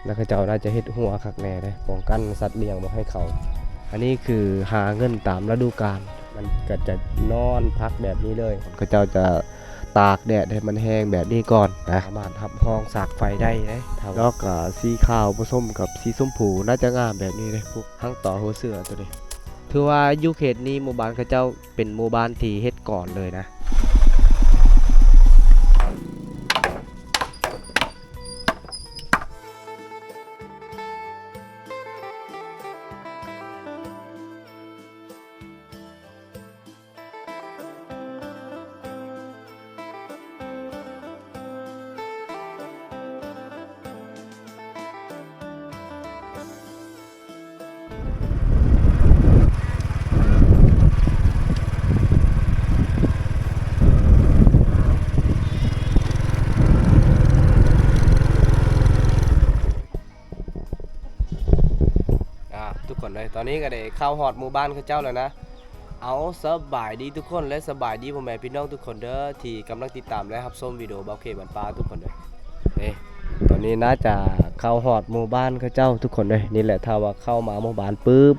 ແລ້ວເຂົາເຈົ້າໜ້າຈະເຮັດຮົ້ວຄັກແນ່ເດ້ ປ້ອງກັນສັດລ້ຽງບໍ່ໃຫ້ເຂົ້າ. ອັນນີ້ຄືຫາເງິນຕາມລະດູການ ມັນກໍຈະນອນພັກແບບນີ້ເລີຍ. ເຂົາເຈົ້າຈະຕາກແດດໃຫ້ມັນແຫ້ງແບບນີ້ກ່ອນນະ ສາມາດຮັບຮອງສາກໄຟໄດ້ເດ້. ດອກ ອ່າ ສີຂາວປະສົມກັບສີຊົມພູ ໜ້າຈະງາມແບບນີ້ເດ້. ພວກຫາງຕໍ່ຫົວເສືອຕົວນີ້ ຖືວ່າຢູ່ເຂດນີ້ ໝູ່ບ້ານເຂົາເຈົ້າ ເປັນໝູ່ບ້ານທີ່ເຮັດກ່ອນເລີຍນະ. ອ່າ ທຸກຄົນເອີຍ ຕອນນີ້ກໍໄດ້ເຂົ້າຮອດໝູ່ບ້ານເຂົາເຈົ້າແລ້ວນະ. ເອົາ ສະບາຍດີທຸກຄົນ ແລະ ສະບາຍດີພໍ່ແມ່ພີ່ນ້ອງທຸກຄົນເດີ ທີ່ກຳລັງຕິດຕາມ ແລະ ຮັບຊົມວິດີໂອບ່າວເຄບ້ານປ່າທຸກຄົນເດີ. ນີ້ ຕອນນີ້ໜ້າຈະເຂົ້າຮອດໝູ່ບ້ານເຂົາເຈົ້າທຸກຄົນເດີ. ນີ້ແຫຼະ ຖ້າວ່າເຂົ້າມາໝູ່ບ້ານປຶບ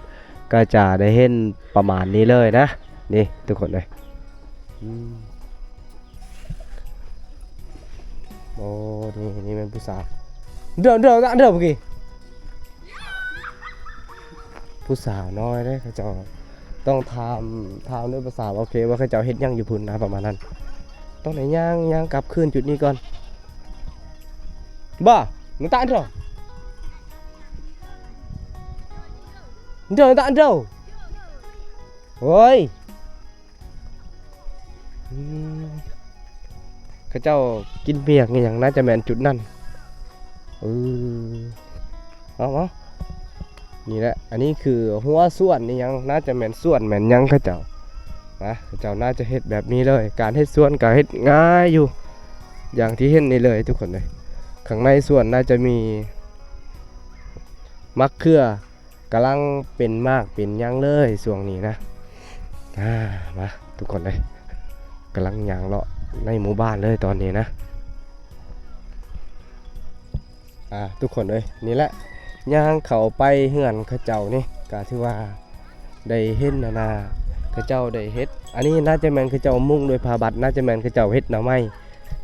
ກໍຈະໄດ້ເຫັນປະມານນີ້ເລີຍນະ. ນີ້ທຸກຄົນເດີ. ອືມ ໂອ້ ນີ້ ນີ້ແມ່ນຜູ້ສາວ ເດີ ເດີ ເດີ ຜູ້ສາວນ້ອຍເດ້. ເຂົາເຈົ້າຕ້ອງຖາມ ຖາມດ້ວຍພາສາ ໂອເຄ ວ່າເຂົາເຈົ້າເຮັດຫຍັງຢູ່ພຸ້ນນະ ປະມານນັ້ນ. ຕ້ອງໄດ້ຍ່າງ ຍ່າງກັບຄືນຈຸດນີ້ກ່ອນ. ບໍ່ ໜູຕາ ເດີ ເດີ ຕາ ເດີ ໂອ້ຍ. ອືມ ເຂົາເຈົ້າກິນໝຽກອີ່ຫຍັງ ໜ້າຈະແມ່ນຈຸດນັ້ນ. ເອີ ເອົາ ເອົາ ນີ້ແຫຼະ ອັນນີ້ຄືຮົ້ວສວນອີ່ຫຍັງ ໜ້າຈະແມ່ນສວນແມ່ນຫຍັງເຂົາເຈົ້ານະ. ເຂົາເຈົ້າໜ້າຈະເຮັດແບບນີ້ເລີຍ ການເຮັດສວນກໍເຮັດງ່າຍຢູ່ ຢ່າງທີ່ເຫັນນີ້ເລີຍທຸກຄົນເອີຍ. ຂ້າງໃນສວນໜ້າຈະມີໝາກເຂືອ ກຳລັງເປັນໝາກເປັນຫຍັງເລີຍຊ່ວງນີ້ນະ. ອ່າ ມາທຸກຄົນເອີຍ ກຳລັງຍ່າງເລາະໃນໝູ່ບ້ານເລີຍຕອນນີ້ນະ. ອ່າ ທຸກຄົນເອີຍ ນີ້ແຫຼະ ຍ່າງເຂົ້າໄປເຮືອນເຂົາເຈົ້ານີ້ ກະຖືວ່າໄດ້ເຫັນ ອັນນ່າ ເຂົາເຈົ້າໄດ້ເຮັດ ອັນນີ້ໜ້າຈະແມ່ນເຂົາເຈົ້າມຸງດ້ວຍຜ້າບັດ ໜ້າຈະແມ່ນເຂົາເຈົ້າເຮັດໜໍ່ໄມ້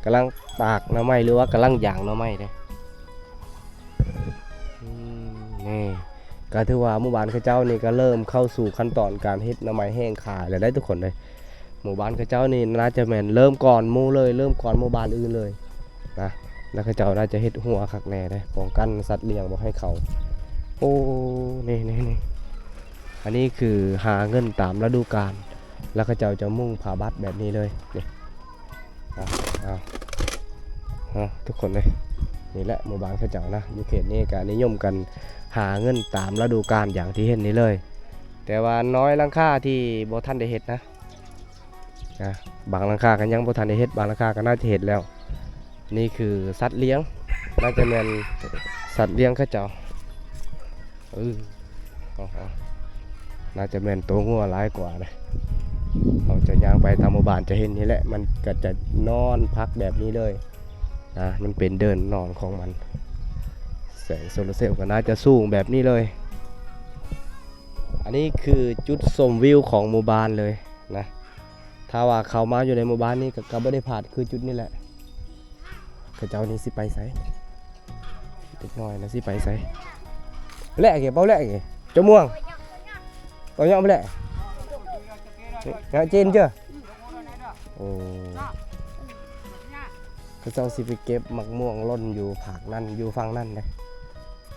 ກຳລັງຕາກໜໍ່ໄມ້ ຫຼືວ່າກຳລັງຢາງໜໍ່ໄມ້ເດ້. ອືມ ນີ້ ກໍຖືວ່າໝູ່ບ້ານເຂົາເຈົ້ານີ້ກໍເລີ່ມເຂົ້າສູ່ຂັ້ນຕອນການເຮັດໜໍ່ໄມ້ແຫ້ງຂາຍແລ້ວໄດ໋ທຸກຄົນເອີຍ. ໝູ່ບ້ານເຂົາເຈົ້ານີ້ໜ້າຈະແມ່ນເລີ່ມກ່ອນໝູ່ເລີຍ ເລີ່ມກ່ອນໝູ່ບ້ານອື່ນເລີຍນະ. ແລ້ວເຂົາເຈົ້າໜ້າຈະເຮັດຮົ້ວຄັກແນ່ເດ້ ປ້ອງກັນສັດລ້ຽງບໍ່ໃຫ້ເຂົ້າ. ໂອ້ ນີ້ ນີ້ ນີ້ ອັນນີ້ຄືຫາເງິນຕາມລະດູການ ແລ້ວເຂົາເຈົ້າຈະມຸງຜ້າບັດແບບນີ້ເລີຍ ນີ້. ເອົາ ເອົາ ເອົາ ທຸກຄົນເອີຍ ນີ້ແຫຼະໝູ່ບ້ານເຂົາເຈົ້ານະ. ຢູ່ເຂດນີ້ກໍນິຍົມກັນຫາເງິນຕາມລະດູການຢ່າງທີ່ເຫັນນີ້ເລີຍ ແຕ່ວ່ານ້ອຍຫຼັງຄາທີ່ບໍ່ທັນໄດ້ເຮັດນະ. ອ່າ ບາງຫຼັງຄາກໍຍັງບໍ່ທັນໄດ້ເຮັດ ບາງຫຼັງຄາກໍໜ້າຈະເຮັດແລ້ວ. ນີ້ຄືສັດລ້ຽງ ໜ້າຈະແມ່ນສັດລ້ຽງເຂົາເຈົ້າ. ເອີ ເອົາ ເອົາ ໜ້າຈະແມ່ນໂຕງົວຫຼາຍກວ່ານະ. ເຮົາຈະຍ່າງໄປຕາມໝູ່ບ້ານຈະເຫັນນີ້ແຫຼະ ມັນກໍຈະນອນພັກແບບນີ້ເລີຍນະ ມັນເປັນເດີ່ນນອນຂອງມັນ. ແສງໂຊລາເຊວກໍໜ້າຈະສູງແບບນີ້ເລີຍ. ອັນນີ້ຄືຈຸດຊົມວິວຂອງໝູ່ບ້ານເລີຍນະ. ຖ້າວ່າເຂົ້າມາຢູ່ໃນໝູ່ບ້ານນີ້ກໍ ກໍບໍ່ໄດ້ພາດຄືຈຸດນີ້ແຫຼະ. ເຂົາເຈົ້ານີ້ຊິໄປໃສ? ເດັກນ້ອຍນະຊິໄປໃສ? ແລະເກ ເປົ່າແລະເກ ຈະມ່ວງ ເປົ່າຍອມແລະ ຍະເຈນເຈີ. ໂອ້ ເຂົາເຈົ້າຊິໄປເກັບໝາກມ່ວງຫຼົ່ນຢູ່ພາກນັ້ນ ຢູ່ຝັ່ງນັ້ນເດ້.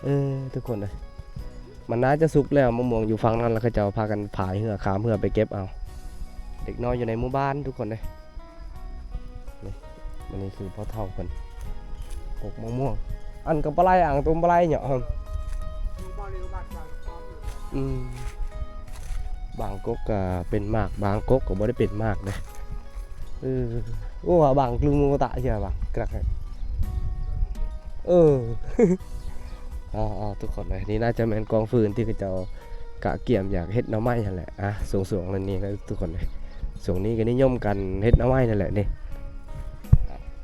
ເອີ ທຸກຄົນເອີຍ ມັນໜ້າຈະສຸກແລ້ວ ມະມ່ວງຢູ່ຝັ່ງນັ້ນ ແລ້ວເຂົາເຈົ້າພາກັນພາຍເຮືອ ຂ້າມເຮືອໄປເກັບເອົາ. ເດັກນ້ອຍຢູ່ໃນໝູ່ບ້ານທຸກຄົນເອີຍ ນີ້ ອັນນີ້ຄືພໍ່ເຖົ້າເພິ່ນ ກົກມະມ່ວງ ອັນກໍປາໄລ ອ່າງຕຸມປາໄລເນາະ. ອືມ ບາງກົກກໍເປັນໝາກ ບາງກົກກໍບໍ່ໄດ້ເປັນໝາກເດ້. ເອີ ໂອ້ ວ່າບາງລຶງໂມຕະເທື່ອວ່າກະລັກ ເອີ ເອົາໆ ທຸກຄົນເອີຍ ນີ້ໜ້າຈະແມ່ນກອງຟືນທີ່ເຂົາເຈົ້າກະກຽມຢາກເຮັດໜໍ່ໄມ້ຫັ້ນແຫຼະ. ອ່າ ຊ່ວງໆ ນີ້ນະທຸກຄົນເອີຍ ຊ່ວງນີ້ກໍນິຍົມກັນເຮັດໜໍ່ໄມ້ນັ້ນແຫຼະນີ້.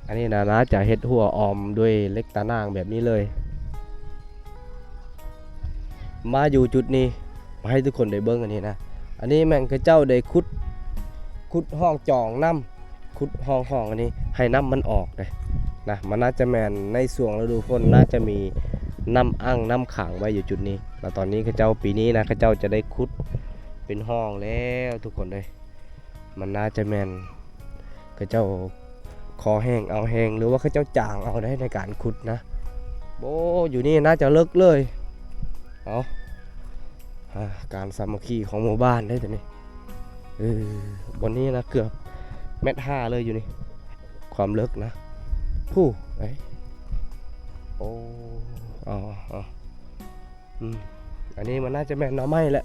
ອັນນີ້ນະ ໜ້າຈະເຮັດຮົ້ວອ້ອມດ້ວຍເຫຼັກຕາໜ່າງແບບນີ້ເລີຍ. ມາຢູ່ຈຸດນີ້ ມາໃຫ້ທຸກຄົນໄດ້ເບິ່ງອັນນີ້ນະ. ອັນນີ້ແມ່ນເຂົາເຈົ້າໄດ້ຂຸດ ຂຸດຮ່ອງຈອງນ້ຳ ຂຸດຮ່ອງ ຮ່ອງອັນນີ້ໃຫ້ນ້ຳມັນອອກເດ້ນະ. ມັນໜ້າຈະແມ່ນໃນຊ່ວງລະດູຝົນ ໜ້າຈະມີນ້ຳອັ່ງນ້ຳຂັງໄວ້ຢູ່ຈຸດນີ້. ແລ້ວຕອນນີ້ເຂົາເຈົ້າ ປີນີ້ນະ ເຂົາເຈົ້າຈະໄດ້ຂຸດເປັນຮ່ອງແລ້ວທຸກຄົນເອີຍ. ມັນໜ້າຈະແມ່ນເຂົາເຈົ້າຂໍແຮງເອົາແຮງ ຫຼືວ່າເຂົາເຈົ້າຈ້າງເອົາໄດ້ໃນການຂຸດນະ. ໂອ້ ຢູ່ນີ້ໜ້າຈະເລິກເລີຍ. ເອົາ ອາ ການສາມັກຄີຂອງໝູ່ບ້ານເດ້ໂຕນີ້. ເອີ ບ່ອນນີ້ນະ ເກືອບແມັດຫ້າເລີຍຢູ່ນີ້ ຄວາມເລິກນະ. ຜູ້ ເອີຍ ໂອ້ ເອົາ ເອົາ ອືມ ອັນນີ້ມັນໜ້າຈະແມ່ນໜໍ່ໄມ້ແຫຼະ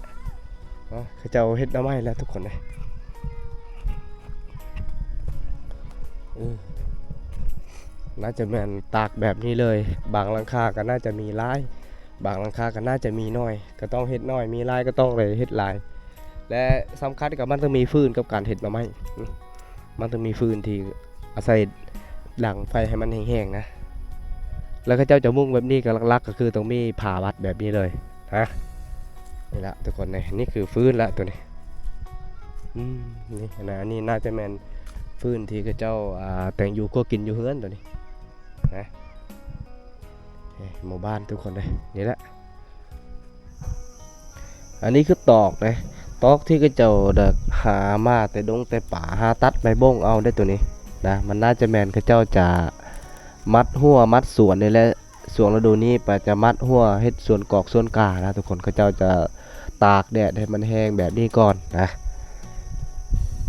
ເນາະ ເຂົາເຈົ້າເຮັດໜໍ່ໄມ້ແຫຼະທຸກຄົນເອີຍ. ເອີ ໜ້າຈະແມ່ນຕາກແບບນີ້ເລີຍ. ບາງຫຼັງຄາກໍໜ້າຈະມີຫຼາຍ ບາງຫຼັງຄາກໍໜ້າຈະມີໜ້ອຍ ກໍຕ້ອງເຮັດໜ້ອຍ ມີຫຼາຍກໍຕ້ອງໄດ້ເຮັດຫຼາຍ. ແລະ ສຳຄັນກໍມັນຕ້ອງມີຟືນກັບການເຮັດໜໍ່ໄມ້ ອືມ ມັນຕ້ອງມີຟືນທີ່ອາໄສດັງໄຟໃຫ້ມັນແຫ້ງໆນະ. ແລ້ວເຂົາເຈົ້າຈະມຸງແບບນີ້ກໍຫຼັກໆກໍຄືຕ້ອງມີຜ້າມັດແບບນີ້ເລີຍນະ. ນີ້ລະທຸກຄົນເອີຍ ນີ້ຄືຟືນລະໂຕນີ້. ອືມ ນີ້ນະ ອັນນີ້ໜ້າຈະແມ່ນຟືນທີ່ເຂົາເຈົ້າ ອ່າ ແຕ່ງຢູ່ຄົວກິນຢູ່ເຮືອນໂຕນີ້ນະ. ເອີ ໝູ່ບ້ານທຸກຄົນເອີຍ ນີ້ແຫຼະ. ອັນນີ້ຄືຕອກເດ້ ຕອກທີ່ເຂົາເຈົ້າໄດ້ຫາມາແຕ່ດົງແຕ່ປ່າ ຫາຕັດໄມ້ບົ້ງເອົາເດ້ໂຕນີ້ນະ. ມັນໜ້າຈະແມ່ນເຂົາເຈົ້າຈະມັດຮົ້ວມັດສວນນີ້ແຫຼະ. ຊ່ວງລະດູນີ້ປະຈະມັດຮົ້ວເຮັດສວນກອກສວນການະທຸກຄົນ. ເຂົາເຈົ້າຈະຕາກແດດໃຫ້ມັນແຫ້ງແບບນີ້ກ່ອນນະ.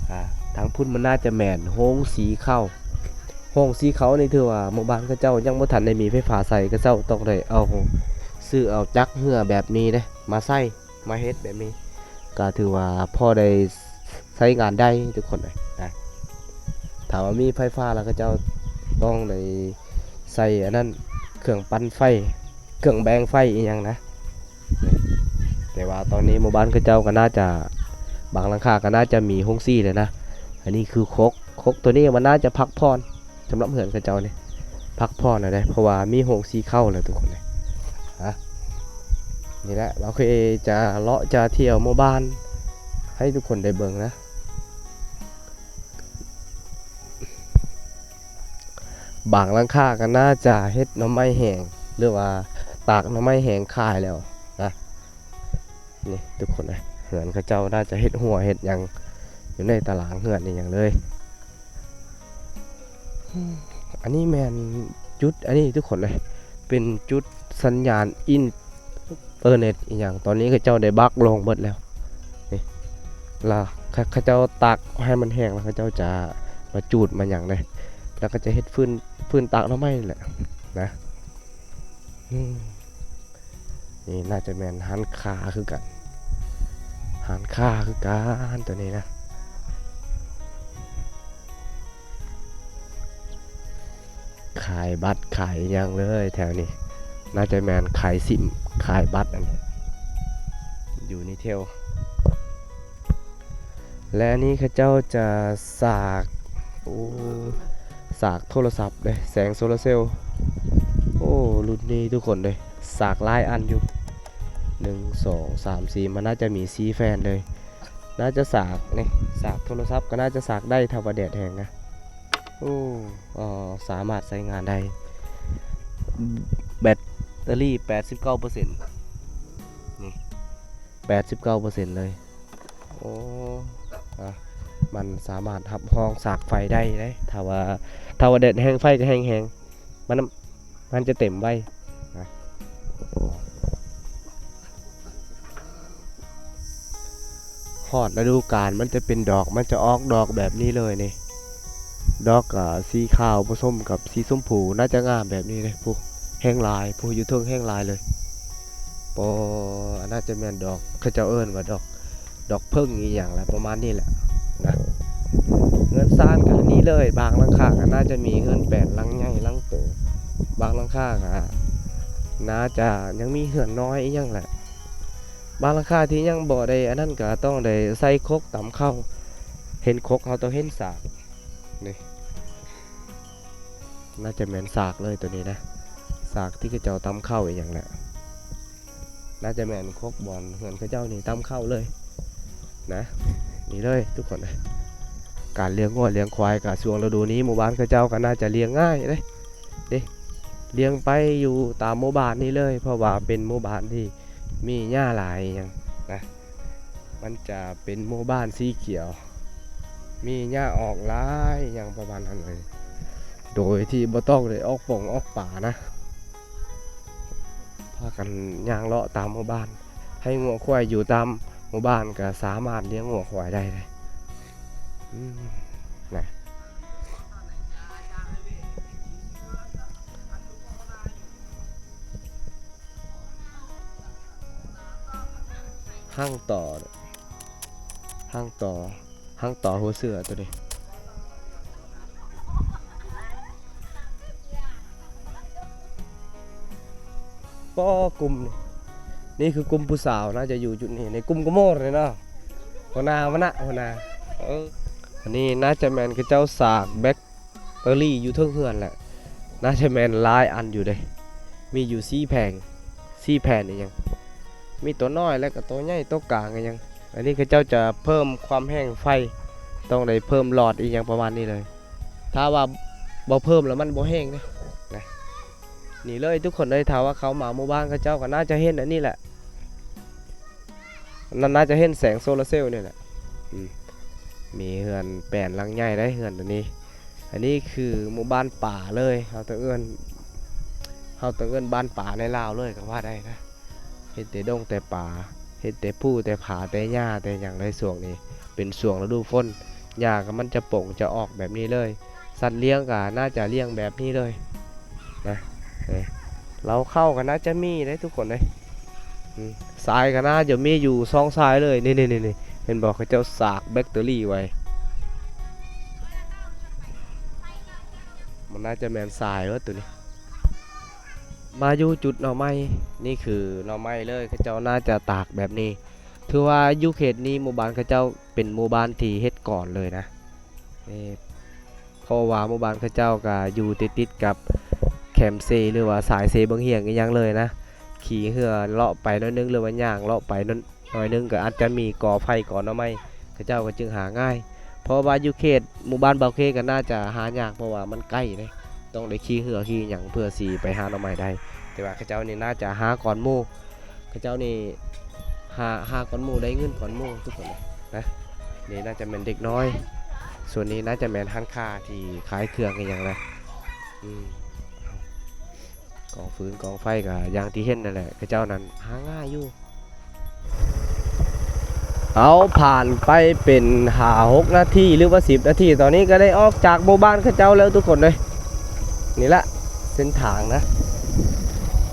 ອາ ທາງພຸ້ນມັນໜ້າຈະແມ່ນໂຮງສີເຂົ້າ. ໂຮງສີເຂົ້ານີ້ຖືວ່າໝູ່ບ້ານເຂົາເຈົ້າຍັງບໍ່ທັນໄດ້ມີໄຟຟ້າໃຊ້ ເຂົາເຈົ້າຕ້ອງໄດ້ເອົາ ຊື້ເອົາຈັກເຮືອແບບນີ້ເດ້ມາໃຊ້ ມາເຮັດແບບນີ້ ກໍຖືວ່າພໍໄດ້ໃຊ້ງານໄດ້ທຸກຄົນເອີຍນະ. ຖ້າວ່າມີໄຟຟ້າແລ້ວ ເຂົາເຈົ້າຕ້ອງໄດ້ໃສ່ອັນນັ້ນ ເຄື່ອງປັ່ນໄຟ ເຄື່ອງແບ່ງໄຟອີ່ຫຍັງນະ. ແຕ່ວ່າຕອນນີ້ໝູ່ບ້ານເຂົາເຈົ້າກໍໜ້າຈະ ບາງຫຼັງຄາກໍໜ້າຈະມີໂຮງສີແລ້ວນະ. ອັນນີ້ຄືຄົກ ຄົກໂຕນີ້ມັນໜ້າຈະພັກຜ່ອນ ສຳລັບເຮືອນເຂົາເຈົ້ານີ້ ພັກຜ່ອນແລ້ວເດ້ ເພາະວ່າມີໂຮງສີເຂົ້າແລ້ວທຸກຄົນເອີຍ. ອາ ນີ້ແຫຼະ ເຮົາເຄີຍຈະເລາະຈະທ່ຽວໝູ່ບ້ານໃຫ້ທຸກຄົນໄດ້ເບິ່ງນະ. ບາງຫຼັງຄາກໍໜ້າຈະເຮັດໜໍ່ໄມ້ແຫ້ງ ຫຼືວ່າຕາກໜໍ່ໄມ້ແຫ້ງຂາຍແລ້ວນະ. ນີ້ທຸກຄົນເອີຍ ເຮືອນເຂົາເຈົ້າໜ້າຈະເຮັດຮົ້ວເຮັດຫຍັງຢູ່ໃນຕາລາງເຮືອນອີ່ຫຍັງເລີຍ. ອັນນີ້ແມ່ນຈຸດ ອັນນີ້ທຸກຄົນເອີຍ ເປັນຈຸດສັນຍານອິນເຕີເນັດອີ່ຫຍັງ ຕອນນີ້ເຂົາເຈົ້າໄດ້ບັກລົງເບິດແລ້ວ. ນີ້ ລະເຂົາເຈົ້າຕາກໃຫ້ມັນແຫ້ງ ລະເຂົາເຈົ້າຈະມາຈູດມາຫຍັງເດ້ ລະກໍຈະເຮັດຟືນ ຟືນຕາກໜໍ່ໄມ້ນີ້ແຫຼະນະ. ອືມ ນີ້ໜ້າຈະແມ່ນຮ້ານຄ້າຄືກັນ ຮ້ານຄ້າຄືກັນໂຕນີ້ນະ. ຂາຍບັດຂາຍຫຍັງເລີຍແຖວນີ້ ໜ້າຈະແມ່ນຂາຍຊິມ ຂາຍບັດອັນ ຢູ່ນີ້ແຖວ. ແລະ ອັນນີ້ເຂົາເຈົ້າຈະສາກ ໂອ້ ສາກໂທລະສັບເດ້ ແສງໂຊລາເຊວ. ໂອ້ ລຸ້ນນີ້ທຸກຄົນເດ້ ສາກຫຼາຍອັນຢູ່ ໜຶ່ງ ສອງ ສາມ ສີ່ ມັນໜ້າຈະມີສີ່ແຜ່ນເລີຍ. ໜ້າຈະສາກນີ້ ສາກໂທລະສັບກໍໜ້າຈະສາກໄດ້ ຖ້າວ່າແດດແຮງນະ. ໂອ້ ເອີ ສາມາດໃຊ້ງານໄດ້ ແບັດເຕີຣີແປດສິບເກົ້າເປີເຊັນ ນີ້ ແປດສິບເກົ້າເປີເຊັນເລີຍ. ໂອ້ ອາ ມັນສາມາດຮັບຮອງສາກໄຟໄດ້ເດ້ ຖ້າວ່າ ຖ້າວ່າແດດແຮງ ໄຟກໍແຮງໆ ມັນ ມັນຈະເຕັມໄວນະ. ຮອດລະດູການມັນຈະເປັນດອກ ມັນຈະອອກດອກແບບນີ້ເລີຍນີ້ ດອກ ອາ ສີຂາວປະສົມກັບສີຊົມພູ ໜ້າຈະງາມແບບນີ້ເດ້. ຜູ້ແຮງຫຼາຍ ຜູ້ຢູ່ເທິງແຮງຫຼາຍເລີຍ. ປໍ ອັນໜ້າຈະແມ່ນດອກ ເຂົາເຈົ້າເອີ້ນວ່າດອກ ດອກເຜິ້ງອີ່ຫຍັງແຫຼະ ປະມານນີ້ແຫຼະນະ. ເຮືອນຊານກໍອັນນີ້ເລີຍ ບາງຫຼັງຄາກໍໜ້າຈະມີເຮືອນແປນຫຼັງໃຫຍ່ຫຼັງໂຕ ບາງຫຼັງຄາກໍໜ້າຈະຍັງມີເຮືອນນ້ອຍອີ່ຫຍັງແຫຼະ. ບາງຫຼັງຄາທີ່ຍັງບໍ່ໄດ້ອັນນັ້ນກໍຕ້ອງໄດ້ໃສ່ຄົກຕຳເຂົ້າ ເຫັນຄົກເຮົາຕ້ອງເຫັນສາກ ນີ້ ໜ້າຈະແມ່ນສາກເລີຍໂຕນີ້ນະ ສາກທີ່ເຂົາເຈົ້າຕຳເຂົ້າອີ່ຫຍັງແຫຼະ. ໜ້າຈະແມ່ນຄົກບ່ອນເຮືອນເຂົາເຈົ້ານີ້ຕຳເຂົ້າເລີຍນະ. ນີ້ເລີຍທຸກຄົນເອີຍ ການລ້ຽງງົວລ້ຽງຄວາຍກະຊ່ວງລະດູນີ້ ໝູ່ບ້ານເຂົາເຈົ້າກະໜ້າຈະລ້ຽງງ່າຍເດ້ ເດ້ ລ້ຽງໄປຢູ່ຕາມໝູ່ບ້ານນີ້ເລີຍ ເພາະວ່າເປັນໝູ່ບ້ານທີ່ມີຫຍ້າຫຼາຍຫຍັງນະ. ມັນຈະເປັນໝູ່ບ້ານສີຂຽວ ມີຫຍ້າອອກຫຼາຍຫຍັງປະມານນັ້ນເລີຍ ໂດຍທີ່ບໍ່ຕ້ອງໄດ້ອອກປົງອອກປານະ. ພາກັນຍ່າງເລາະຕາມໝູ່ບ້ານ ໃຫ້ງົວຄວາຍຢູ່ຕາມໝູ່ບ້ານກະສາມາດລ້ຽງງົວຄວາຍໄດ້ເດ້. ອືມ ນະ ຮັງຕໍ່ ຮັງຕໍ່ ຮັງຕໍ່ຫົວເສືອໂຕນີ້. ປໍ ກຸ່ມນີ້ ນີ້ຄືກຸ່ມຜູ້ສາວ ໜ້າຈະຢູ່ຈຸດນີ້ ໃນກຸ່ມກະໂມດນີ້ເນາະ ຫົວໜ້າມັນນະ ຫົວໜ້າ. ເອີ ອັນນີ້ໜ້າຈະແມ່ນເຂົາເຈົ້າສາກແບັກ ເຕີຣີຢູ່ເທິງເຮືອນແຫຼະ ໜ້າຈະແມ່ນຫຼາຍອັນຢູ່ເດ້ ມີຢູ່ສີ່ແຜງ ສີ່ແຜ່ນອີ່ຫຍັງ ມີໂຕນ້ອຍ ແລ້ວກໍໂຕໃຫຍ່ ໂຕກາງອີ່ຫຍັງ. ອັນນີ້ເຂົາເຈົ້າຈະເພີ່ມຄວາມແຮງໄຟ ຕ້ອງໄດ້ເພີ່ມຫຼອດອີ່ຫຍັງປະມານນີ້ເລີຍ ຖ້າວ່າບໍ່ເພີ່ມແລ້ວມັນບໍ່ແຮງເດ້ນະ. ນີ້ເລີຍທຸກຄົນເອີຍ ຖ້າວ່າເຂົ້າມາໝູ່ບ້ານເຂົາເຈົ້າກໍໜ້າຈະເຫັນອັນນີ້ແຫຼະ. ໜ້າ ໜ້າຈະເຫັນແສງໂຊລາເຊວນີ້ແຫຼະ. ອືມ ມີເຮືອນແປນຫຼັງໃຫຍ່ໄດ໋ ເຮືອນອັນນີ້. ອັນນີ້ຄືໝູ່ບ້ານປາເລີຍ ເຮົາຕ້ອງເອີ້ນ ເຮົາຕ້ອງເອີ້ນບ້ານປາໃນລາວເລີຍກໍວ່າໄດ້ນະ. ເຫັນແຕ່ດົງແຕ່ປາ ເຫັນແຕ່ພູແຕ່ຜາແຕ່ຫຍ້າແຕ່ຫຍັງເລີຍ. ຊ່ວງນີ້ເປັນຊ່ວງລະດູຝົນ ຫຍ້າກໍມັນຈະປົ່ງຈະອອກແບບນີ້ເລີຍ. ສັດລ້ຽງກໍໜ້າຈະລ້ຽງແບບນີ້ເລີຍນະ. ເອີ ເລົ້າເຂົ້າກໍໜ້າຈະມີເດ້ທຸກຄົນເອີຍ. ອືມ ຊາຍກໍໜ້າຈະມີຢູ່ສອງຊາຍເລີຍ. ນີ້ໆໆ ເຫັນບໍ່ ເຂົາເຈົ້າສາກແບັກເຕີຣີໄວ້. ມັນໜ້າຈະແມ່ນຊາຍເບິດໂຕນີ້. ມາຢູ່ຈຸດໜໍ່ໄມ້ ນີ້ຄືໜໍ່ໄມ້ເລີຍ ເຂົາເຈົ້າໜ້າຈະຕາກແບບນີ້. ຖືວ່າຢູ່ເຂດນີ້ ໝູ່ບ້ານເຂົາເຈົ້າເປັນໝູ່ບ້ານທີ່ເຮັດກ່ອນເລີຍນະ. ເອີ ເພາະວ່າໝູ່ບ້ານເຂົາເຈົ້າກະຢູ່ຕິດໆກັບແຄມເຊ ຫຼືວ່າສາຍເຊບັ້ງຫຽງອີ່ຫຍັງເລີຍນະ. ຂີ່ເຮືອເລາະໄປໜ້ອຍໜຶ່ງ ຫຼືວ່າຍ່າງເລາະໄປໜ- ໜ້ອຍໜຶ່ງກໍອາດຈະມີກໍໄຜ່ກໍໜໍ່ໄມ້ ເຂົາເຈົ້າກໍຈຶ່ງຫາງ່າຍ. ເພາະວ່າຢູ່ເຂດໝູ່ບ້ານບ່າວເຄກໍໜ້າຈະຫາຍາກ ເພາະວ່າມັນໃກ້ເດ້ ຕ້ອງໄດ້ຂີ່ເຮືອຂີ່ຫຍັງເພື່ອຊິໄປຫາໜໍ່ໄມ້ໄດ້. ແຕ່ວ່າເຂົາເຈົ້ານີ້ໜ້າຈະຫາກ່ອນໝູ່ ເຂົາເຈົ້ານີ້ຫາ ຫາກ່ອນໝູ່ ໄດ້ເງິນກ່ອນໝູ່ທຸກຄົນນະ. ນີ້ໜ້າຈະແມ່ນເດັກນ້ອຍ ສ່ວນນີ້ໜ້າຈະແມ່ນຮ້ານຄ້າທີ່ຂາຍເຄື່ອງອີ່ຫຍັງນະ. ອືມ ກອງຟືນກອງໄຟກໍຢ່າງທີ່ເຫັນນັ້ນແຫຼະ ເຂົາເຈົ້ານັ້ນຫາງ່າຍຢູ່. ເອົາ ຜ່ານໄປເປັນຫ້າຫົກນາທີ ຫຼືວ່າສິບນາທີ ຕອນນີ້ກໍໄດ້ອອກຈາກໝູ່ບ້ານເຂົາເຈົ້າແລ້ວທຸກຄົນເອີຍ. ນີ້ລະເສັ້ນທາງນະ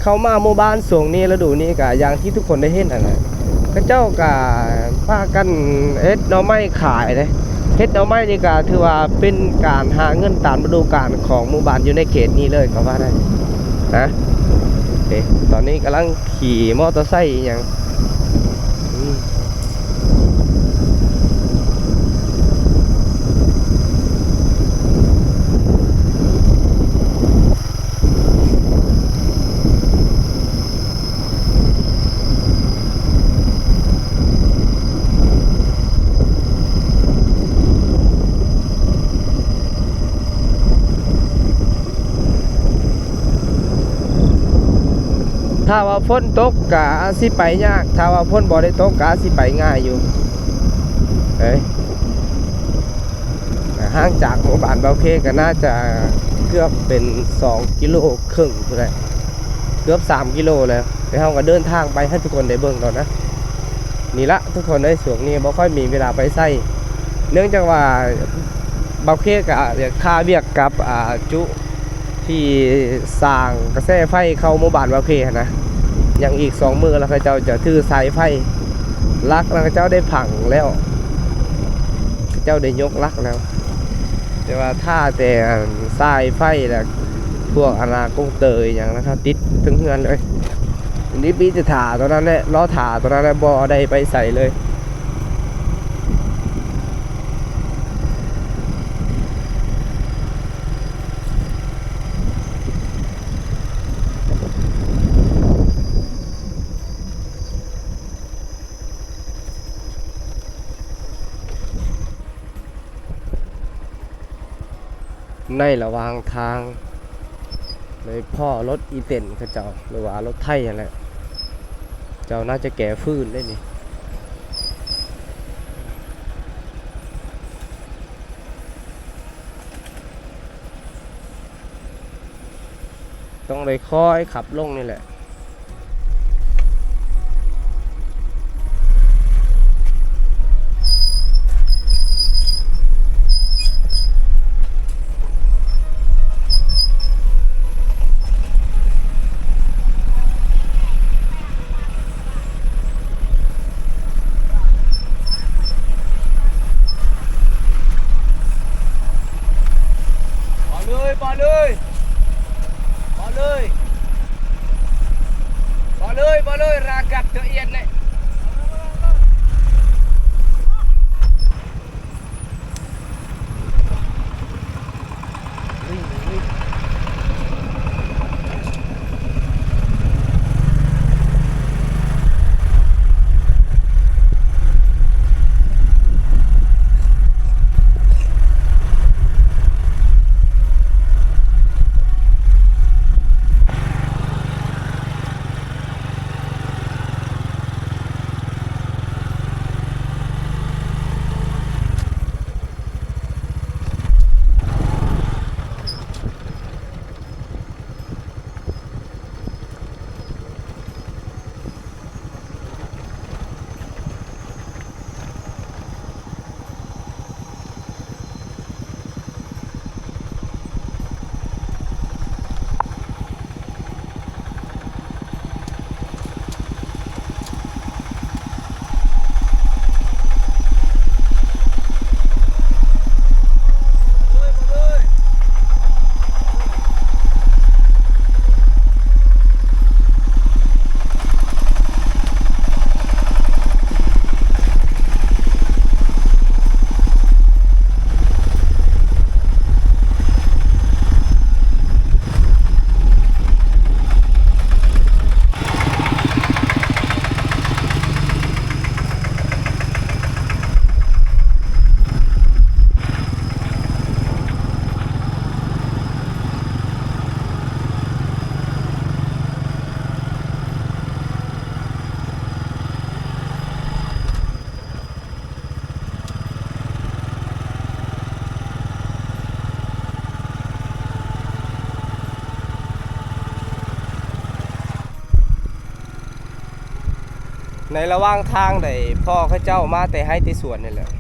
ເຂົ້າມາໝູ່ບ້ານຊ່ວງນີ້ລະດູນີ້ກະຢ່າງທີ່ທຸກຄົນໄດ້ເຫັນຫັ້ນແຫຼະ ເຂົາເຈົ້າກະພາກັນເຮັດໜໍ່ໄມ້ຂາຍເດ້. ເຮັດໜໍ່ໄມ້ນີ້ກະຖືວ່າເປັນການຫາເງິນຕາມລະດູການຂອງໝູ່ບ້ານຢູ່ໃນເຂດນີ້ເລີຍກໍວ່າໄດ້ນະ. ເອີ ຕອນນີ້ກຳລັງຂີ່ມໍເຕີໄຊອີ່ຫຍັງ ອືມ. ຖ້າວ່າຝົນຕົກກະອາດຊິໄປຍາກ ຖ້າວ່າຝົນບໍ່ໄດ້ຕົກກະອາດຊິໄປງ່າຍຢູ່. ເອີຍ ຫ່າງຈາກໝູ່ບ້ານເບົາເຄກໍໜ້າຈະເກືອບເປັນສອງກິໂລເຄິ່ງພຸ້ນແຫຼະ ເກືອບສາມກິໂລແລ້ວ. ແຕ່ເຮົາກໍເດີນທາງໄປໃຫ້ທຸກຄົນໄດ້ເບິ່ງດອກນະ. ນີ້ລະທຸກຄົນເອີຍ ຊ່ວງນີ້ບໍ່ຄ່ອຍມີເວລາໄປໃສ ເນື່ອງຈາກວ່າເບົາເຄກໍຄາວຽກກັບ ອ່າ ຈຸ ທີ່ສ້າງກະແສໄຟເຂົ້າໝູ່ບ້ານວາເພຫັ້ນນະ ຍັງອີກສອງມື້ແລ້ວເຂົາເຈົ້າຈະຖືສາຍໄຟ ຫຼັກນະເຂົາເຈົ້າໄດ້ຝັງແລ້ວ ເຂົາເຈົ້າໄດ້ຍົກຫຼັກແລ້ວ ແຕ່ວ່າຖ້າແຕ່ ອັນ ສາຍໄຟ ແລະ ພວກ ອັນນາ ກົງເຕີອີ່ຫຍັງນະ ເຂົາຕິດເທິງເຮືອນເລີຍ. ນີ້ມີແຕ່ຖ້າຕົວນັ້ນແຫຼະ ລໍຖ້າຕົວນັ້ນແຫຼະ ບໍ່ໄດ້ໄປໃສເລີຍ. ເ ໃນລະຫວ່າງທາງ ໄດ້ພໍ້ລົດອີເຕັນເຂົາເຈົ້າ ຫຼືວ່າລົດໄຖຫັ້ນແຫຼະ ເຈົ້າໜ້າຈະແກ່ຟືນໄດ້ນີ້. ຕ້ອງໄດ້ຄ່ອຍຂັບລົງນີ້ແຫຼະ. ເບາະເລີຍ ເບາະເລີຍ ເບາະເລີຍ ເບາະເລີຍ ເບາະເລີຍ ຣາກັດໂຕອຽນເນ. ໃນລະຫວ່າງທາງໄດ້ພໍ້ເຂົາເຈົ້າມາແຕ່ໄຮ່ແຕ່ສວນນີ້ແຫຼະ. ເ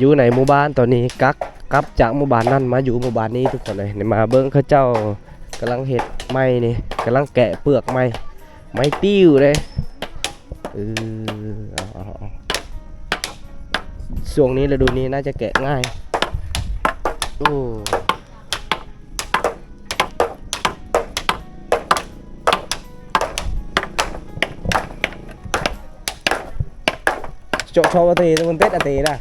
ຢູ່ໃນໝູ່ບ້ານ ຕອນນີ້ກັກກັບຈາກໝູ່ບ້ານນັ້ນມາຢູ່ໝູ່ບ້ານນີ້ ທຸກຄົນເອີຍ. ນີ້ມາເບິ່ງເຂົາເຈົ້າກຳລັງເຮັດໄມ້ນີ້ ກຳລັງແກະເປືອກໄມ້ ໄມ້ຕິ້ວເດ້. ເອີ ເອົາໆໆ ຊ່ວງນີ້ ລະດູນີ້ໜ້າຈະແກະງ່າຍ. ໂອ້ ເຈາະ ເຈາະ ອາເຕ ມັນເຕັດ ອາເຕນະ.